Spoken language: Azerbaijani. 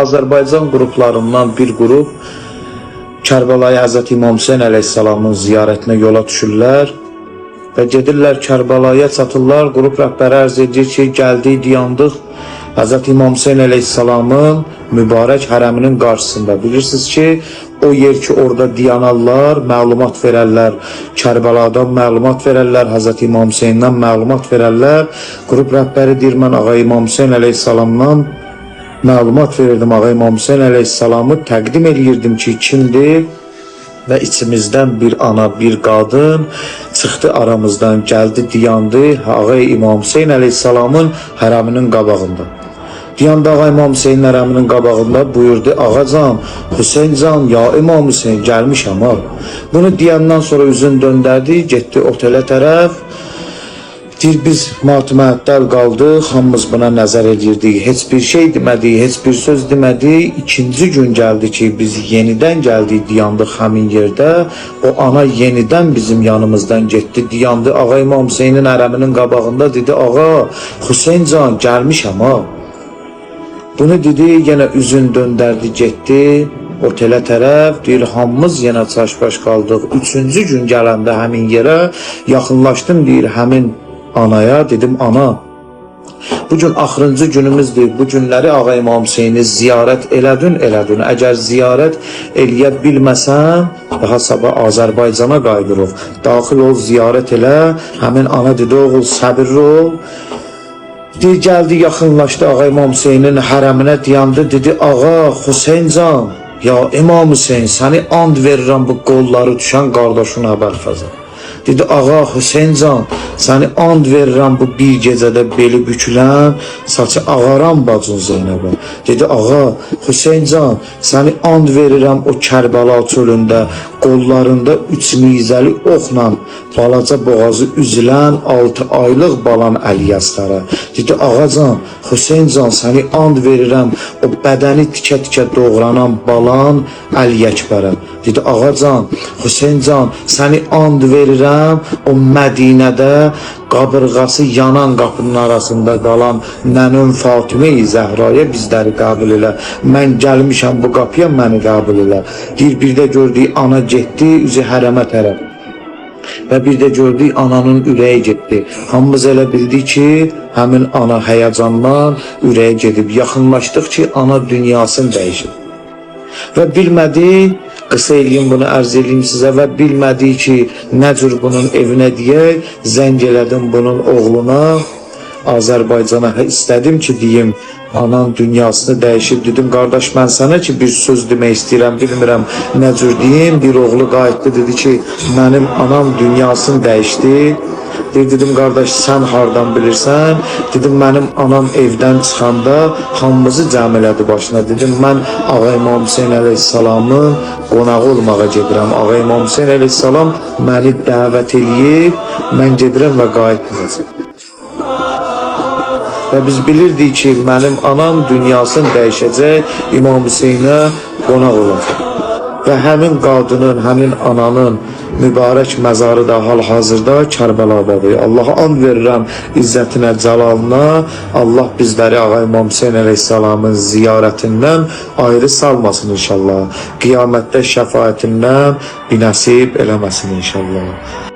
Azərbaycan qruplarından bir qrup Kərbalaya Həzrəti İmam Hüseyn əleyhissalamın ziyarətinə yola düşürlər və gedirlər Kərbəlaya çatırlar. Qrup rəhbəri ərz edir ki, gəldik, dayandıq Həzrəti İmam Hüseyn əleyhissalamın mübarək hərəminin qarşısında. Bilirsiniz ki, o yer ki orada dayanarlar, məlumat verərlər, Kərbəladan məlumat verərlər, Həzrəti İmam Hüseyndən məlumat verərlər. Qrup rəhbəri deyir, mən ağa İmam Hüseyn əleyhissalamdan məlumat verirdim, ağa İmam Hüseyn əleyhissalamı təqdim eləyirdim ki, kimdir? Və içimizdən bir ana, bir qadın çıxdı aramızdan, gəldi, dayandı ağa İmam Hüseyn əleyhissalamın hərəminin qabağında. Dayandı ağa İmam Hüseynin hərəminin qabağında, buyurdu: "Ağacan, Hüseyncan, ya İmam Hüseyn, gəlmişəm ha." Bunu deyəndən sonra üzün döndərdi, getdi otelə tərəf. Deyir, biz matməəttəl qaldıq, hamımız buna nəzər edirdik, heç bir şey demədik, heç bir söz demədik. İkinci gün gəldi ki, biz yenidən gəldik, dayandıq həmin yerdə. O ana yenidən bizim yanımızdan getdi, dayandı ağa İmam Hüseynin hərəminin qabağında, dedi: "Ağa, Hüseyncan, gəlmişəm ha." Bunu dedi, yenə üzün döndərdi, getdi otelə tərəf. Deyir, hamımız yenə çaşbaş qaldıq. Üçüncü gün gələndə həmin yerə yaxınlaşdım, deyir, həmin anaya, dedim: "Ana, bu gün axırıncı günümüzdür. Bu günləri ağa İmam Hüseyni ziyarət elədin, elədin. Əgər ziyarət eləyə bilməsən, daha sabah Azərbaycana qayıdırıq. Daxil ol, ziyarət elə." Həmin ana dedi: "Oğul, səbirli ol." Deyir, gəldi, yaxınlaşdı ağa İmam Hüseynin hərəminə, dayandı, dedi: "Ağa Hüseyncan, ya İmam Hüseyn, səni and verirəm bu qolları düşən qardaşın Əbəlfəzə." Dedi: "Ağa Hüseyncan, səni and verirəm bu bir gecədə beli bükülən, saçı ağaran bacın Zeynəbə." Dedi: "Ağa Hüseyncan, səni and verirəm o Kərbəla çölündə qollarında üç nizəli oxla balaca boğazı üzülən 6 aylıq balan Əli Əsqara." Dedi: "Ağacan, Hüseyncan, səni and verirəm o bədəni tikə-tikə doğranan balan Əli Əkbərə." Dedi: "Ağacan, Hüseyncan, səni and verirəm o Mədinədə qabırğası yanan qapının arasında qalan nənəm Fatimə-i Zəhraya bizləri qəbul elə. Mən gəlmişəm bu qapıya, məni qəbul elə." Deyir, bir də gördük ana getdi üzü hərəmə tərəf. Və bir də gördük ananın ürəyi getdi. Hamımız elə bildik ki, həmin ana həyəcandan ürəyi gedib. Yaxınlaşdıq ki, ana dünyasını dəyişib. Və bilmədi, qısa eləyim bunu, ərz eləyim sizə, və bilmədi ki, nə cür bunun evinə deyək, zəng elədim bunun oğluna, Azərbaycana istədim ki, deyim, anan dünyasını dəyişib. Dedim: "Qardaş, mən sənə ki, bir söz demək istəyirəm, bilmirəm nə cür deyim." Bir oğlu qayıtdı, dedi ki, mənim anam dünyasını dəyişdi. Deyir, dedim: "Qardaş, sən hardan bilirsən?" Dedim, mənim anam evdən çıxanda hamımızı cəm elədi başına. Dedim, mən Ağa İmam Hüseyn əleyhissalamın qonağı olmağa gedirəm. Ağa İmam Hüseyn əleyhissalam məni dəvət eləyib, mən gedirəm və qayıtmayacağam. Və biz bilirdik ki, mənim anam dünyasını dəyişəcək, İmam Hüseynə qonaq olacaq. Və həmin qadının, həmin ananın mübarək məzarı da hal-hazırda Kərbəladadır. Allaha and verirəm izzətinə, cəlalına, Allah bizləri Ağa İmam Hüseyn əleyhissalamın ziyarətindən ayrı salmasın inşallah. Qiyamətdə şəfaətindən binəsib eləməsin inşallah.